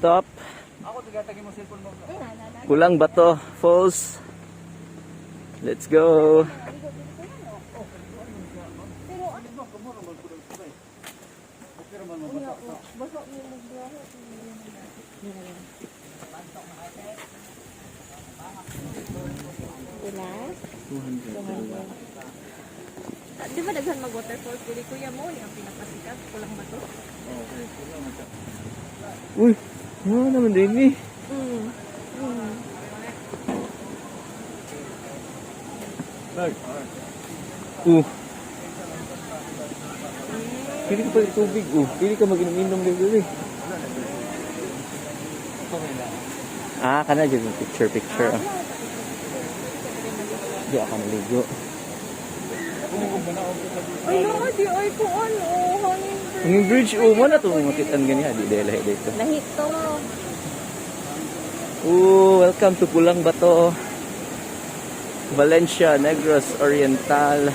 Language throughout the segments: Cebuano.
top. Pulang Bato Falls. Let's go. Pila? 200. Ah, di ba daghan mag waterfalls dili, kuya, mo ni ang pinakasikat, Pulang Bato? Uy, ano naman din eh. Oh. Pili ka pa yung tubig, oh. Pili ka mag-inom-inom dito eh. Ah, kana dyan yung picture picture. Ah. Di ako naligo. Ay, no, di ay ko ano, hangin. Ang bridge, oh, mo na ito makitaan ganyan. Di dahil lahi dito. Lahito. Oh, welcome to Pulang Bato. Valencia, Negros Oriental.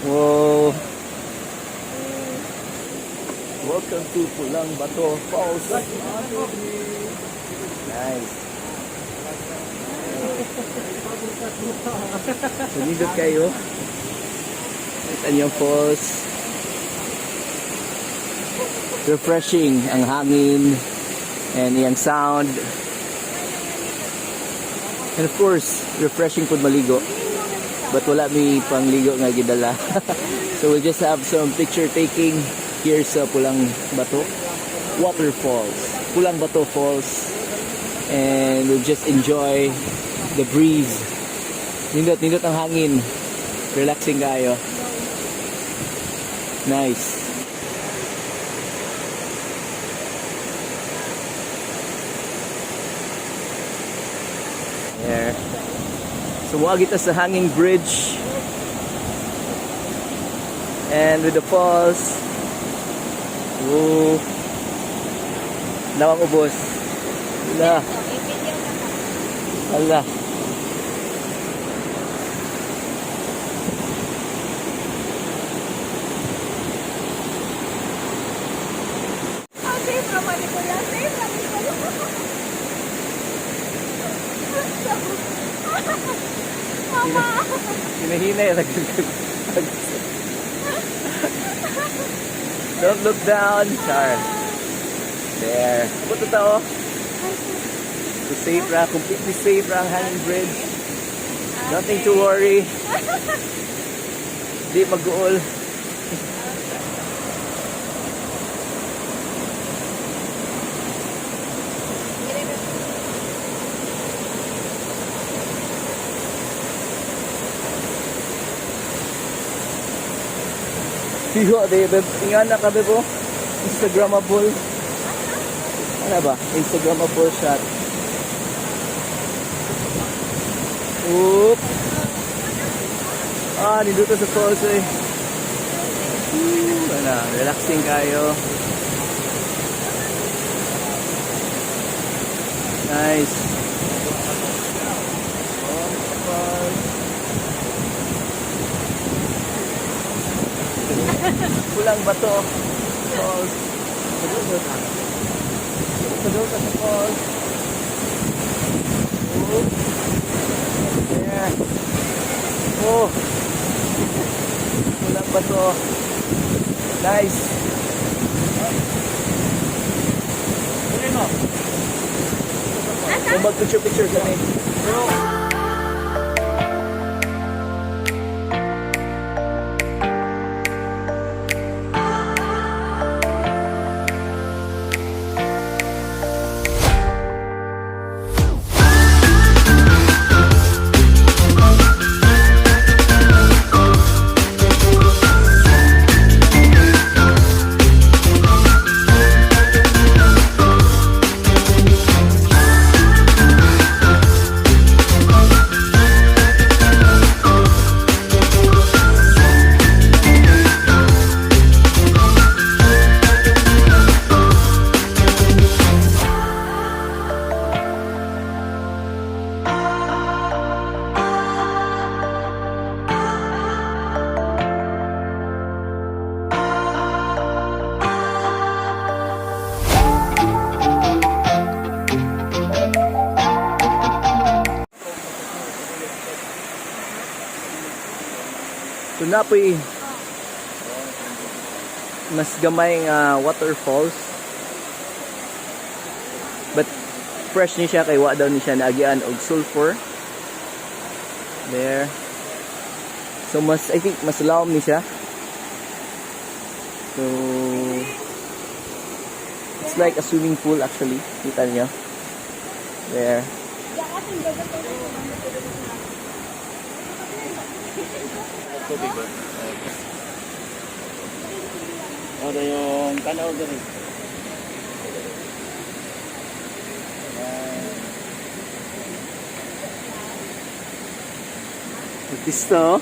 Whoa. Welcome to Pulang Bato Falls. Nice. So, nindot kayo. Kita niyo ang falls. Refreshing ang hangin and iyang sound. And of course, refreshing pud maligo. But wala mi pangligo nga gidala. So we'll just have some picture taking here sa Pulang Bato Waterfalls. Pulang Bato Falls. And we'll just enjoy the breeze. Nindot, nindot ang hangin. Relaxing kayo. Nice. There. So muagi ta sa hanging bridge. And with the falls. Woo. Nawang ubos. Ala. Ala. Ah, safe naman ni kuya. Safe naman ni kuya. Mama! Hinahinay. Don't look down. Char. There. Buto tao. So safe ra. Completely safe ra ang hanging bridge. Nothing to worry. Di mag-uol. Hiho, di, beb. Ingana ka, bebo. Instagrammable. Ano ba? Instagrammable shot. Oop. Ah, nindot sa falls eh. Woo, ano, relaxing kayo. Nice. Oh, falls. Pulang Bato Falls. Padulot ka sa falls. Oh. There. Oh. Pulang Bato. Nice. Mag picture picture kami. So naa poy mas gamay nga waterfalls. But fresh ni siya kay wa daw ni siya naagian og sulfur. There. So mas, I think mas lawom ni siya. So it's like a swimming pool, actually. Kita niyo. There. Tubig ba? Oh, yung tanaw diri. Artista, oh.